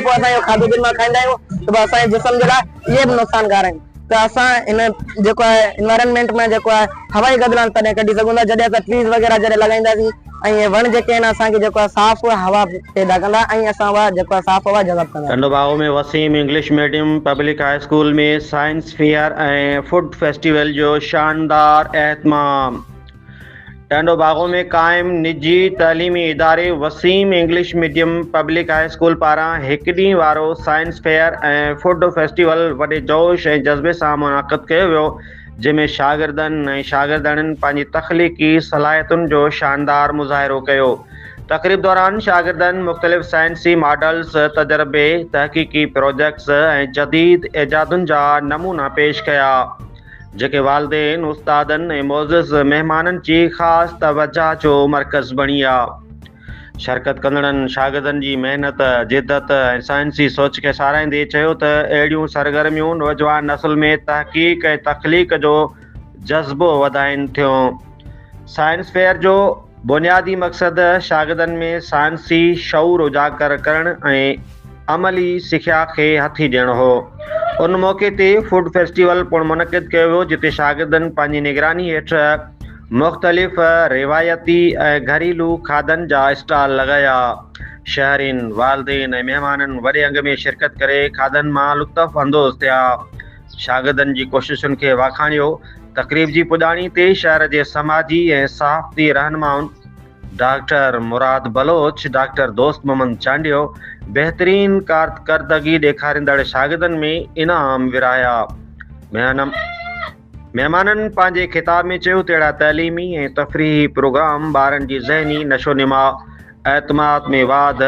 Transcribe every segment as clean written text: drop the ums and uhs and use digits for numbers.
پوء اسان اهو کاڌو جن مان کائيندا آهيون ته پوء اسان جي جسم جي لاء اهي به نقصانڪار آهن ته اسان ان جيڪو آهي انوائرنمينٽ مان جيڪو آهي هوائي گدلاڻ تڏهن ڪڍي سگهون ٿا جڏهن اسان ٽريز وغيره جڏهن لڳائينداسين ۽ اهي وڻ جيڪي آهن اسان کي جيڪو آهي صاف هوا پيدا ڪندا ۽ اسان اها جيڪو آهي صاف هوا جذب ڪندا. Tando Bago ۾ Waseem English medium public high school ۾ science fair ۽ food festival جو شاندار اهتمام. ٽنڊوباگو ۾ قائم نجي تعليمي اداري Waseem English medium public high school پاران هڪ ڏينهن وارو سائنس فيئر ۽ فوڊ فيسٽيول وڏي جوش ۽ جذبي سان منعقد ڪيو ويو، جنهن ۾ شاگردن ۽ شاگردياڻين پنهنجي تخليقي صلاحيتن جو شاندار مظاهرو ڪيو. تقريب دوران شاگردن مختلف سائنسي ماڊلز، تجربي، تحقيقي پروجيڪٽس ۽ جديد ايجادن جا نمونا پيش ڪيا. جيڪي والدين، استادن ۽ معزز مهمانن جي خاص توجهه جو مرڪز بڻيا. شرڪت ڪندڙن شاگردن جي محنت، جدت ۽ سائنسي سوچ کي ساراهيندي چيو ته اهڙيون سرگرميون نوجوان نسل ۾ تحقيق ۽ تخليق جو جذبو وڌائين ٿيون. سائنس فيئر جو بنيادي مقصد شاگردن ۾ سائنسي شعور اجاگر ڪرڻ ۽ عملي سکيا کي هٿي ڏيڻ هو. ان موقعي تي فوڊ فيسٽيول پڻ منعقد ڪيو ويو، جتي شاگردن پنهنجي نگراني هيٺ مختلف روايتي ۽ گهريلو کاڌن جا اسٽال لڳايا. شهرين، والدين ۽ مهمانن وڏي انگ ۾ شرڪت ڪري کاڌن مان لطف اندوز ٿيا. شاگردن جي ڪوششن کي واکاڻيو. تقريب جي پڄاڻي تي شهر جي سماجي ۽ صحافتي رهنمائن ڊاڪٽر مراد بلوچ، ڊاڪٽر دوست محمد چانڊيو بهترين ڪارڪردگي ڏيکاريندڙ شاگردن ۾ انعام ورهايا. مهمانن پنهنجي خطاب ۾ چيو ته اهڙا تعليمي ۽ تفريحي پروگرام ٻارن جي ذهني نشونما، اعتماد ۾ واڌ،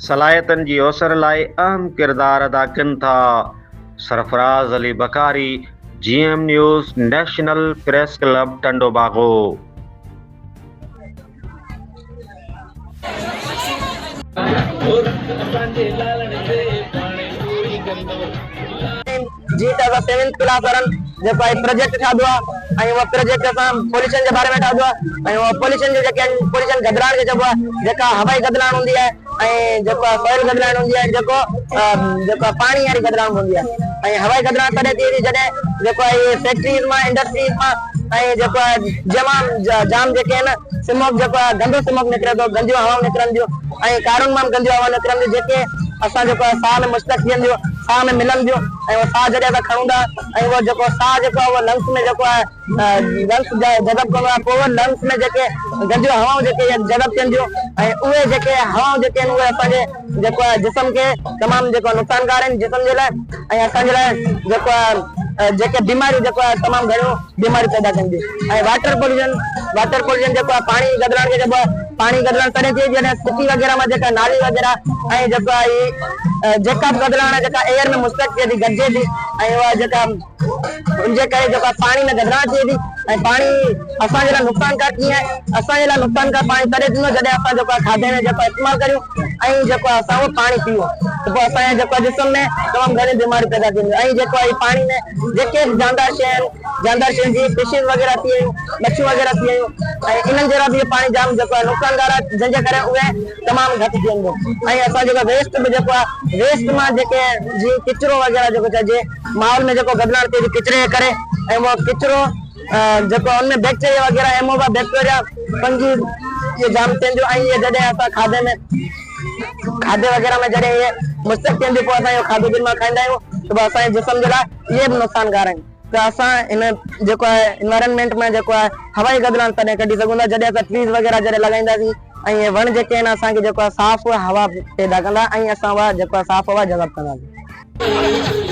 صلاحيتن جي اوسر لاء اهم ڪردار ادا ڪن ٿا. Sarfraz Ali Bakari, G M news, national press club Tando Bago. جيئن ته اسان سيونٿ ڪلاس وارن جيڪو آهي پروجيڪٽ ٺاهيو آهي ۽ اهو پروجيڪٽ اسان پوليوشن جي باري ۾ ٺاهيو آهي ۽ اهو پوليوشن جو جيڪي آهن پوليوشن گدلاڻ کي چئبو آهي جيڪا هوائي گدلاڻ هوندي آهي ۽ جيڪو آهي سوئل گدلاڻ هوندي آهي جيڪو جيڪو آهي پاڻي واري گدلاڻ به هوندي آهي ۽ هوائي گدلاڻ تڏهن ٿئي ٿي جڏهن جيڪو آهي اهي فيڪٽريز مان انڊسٽريز مان ۽ جيڪو آهي جمام جام جيڪي آهن سموڪ جيڪو آهي گندو سموڪ نڪري ٿو گنديون هوائون نڪرن ٿيون ۽ ڪارن مان به گنديون هوائون نڪرن ٿيون جيڪي اسان جيڪو آهي ساهه ۾ مشتق ٿين ٿيون ساهه ۾ ملن ٿيون ۽ اهو ساهه جڏهن اسان کڻون ٿا ۽ اهو جيڪو ساهه جيڪو آهي اهو لنگس ۾ جيڪو آهي لنگس جذب ڪندو آهي پوء اهو لنگس ۾ جيڪي گنديون هوائون جيڪي جذب ٿين ٿيون ۽ اهي جيڪي هوائون جيڪي آهن اهي اسان جي جيڪو آهي جسم کي تمام جيڪو نقصانڪار آهن جسم جي لاء ۽ اسان جي لاء جيڪو آهي جيڪي بيماريون جيڪو آهي تمام گهڻيون بيماريون پيدا ڪن ٿيون ۽ واٽر پوليوشن واٽر پوليوشن جيڪو آهي پاڻي گدلاڻ کي چئبو آهي پاڻي گدلاڻ تڏهن ٿئي جڏهن سٽي وغيره مان جيڪا نالي وغيره ۽ جيڪو آهي جيڪا به گدلاڻ آهي جيڪا ايئر ۾ مشتق ٿئي ٿي گڏجي ٿي ۽ اها جيڪا ان جي ڪري جيڪو آهي پاڻي ۾ گدلاڻ ٿئي ٿي ۽ پاڻي اسان جي لاء نقصانڪار ڪيئن آهي اسان جي لاء نقصانڪار پاڻي تڏهن ٿيندو جڏهن اسان جيڪو آهي کاڌي ۾ جيڪو استعمال ڪريون ۽ جيڪو آهي اسان اهو پاڻي پيئون ته پوء اسان جي جيڪو آهي جسم ۾ تمام گهڻيون بيماريون پيدا ٿينديون ۽ جيڪو آهي پاڻي ۾ جيڪي به جاندار شيون آهن جاندار شيون جيئن فشز وغيره ٿي ويون مڇيون وغيره ٿي ويون ۽ انهن جي لاء به اهو پاڻي جام جيڪو آهي نقصاندار آهي جنهن جي ڪري اهي تمام گهٽ ٿي وڃن ۽ اسان جيڪو ويسٽ به جيڪو آهي ويسٽ مان جيڪي جيئن ڪچرو وغيره جيڪو چئجي ماحول ۾ جيڪو گدلاڻ ٿئي ٿي ڪچري جي ڪري ۽ اهو ڪچرو جيڪو ان ۾ بيڪٽيريا وغيره ايموبا بيڪٽيريا فنگي اهي جام ٿين ٿيون ۽ اهي جڏهن اسان کاڌي ۾ کاڌي وغيره ۾ جڏهن اهي مشتق ٿين ٿيون پوء اسان اهو کاڌو جن مان کائيندا آهيون ته پوء اسان جي جسم جي لاء اهي به نقصانڪار آهن ته اسان ان جيڪو آهي انوائرنمينٽ ۾ جيڪو آهي هوائي گدلاڻ تڏهن ڪڍي سگهون ٿا جڏهن اسان ٽريز وغيره جڏهن لڳائينداسين ۽ اهي وڻ جيڪي آهن اسان کي جيڪو آهي صاف هوا پيدا ڪندا ۽ اسان اها جيڪو آهي صاف هوا جذب ڪنداسين.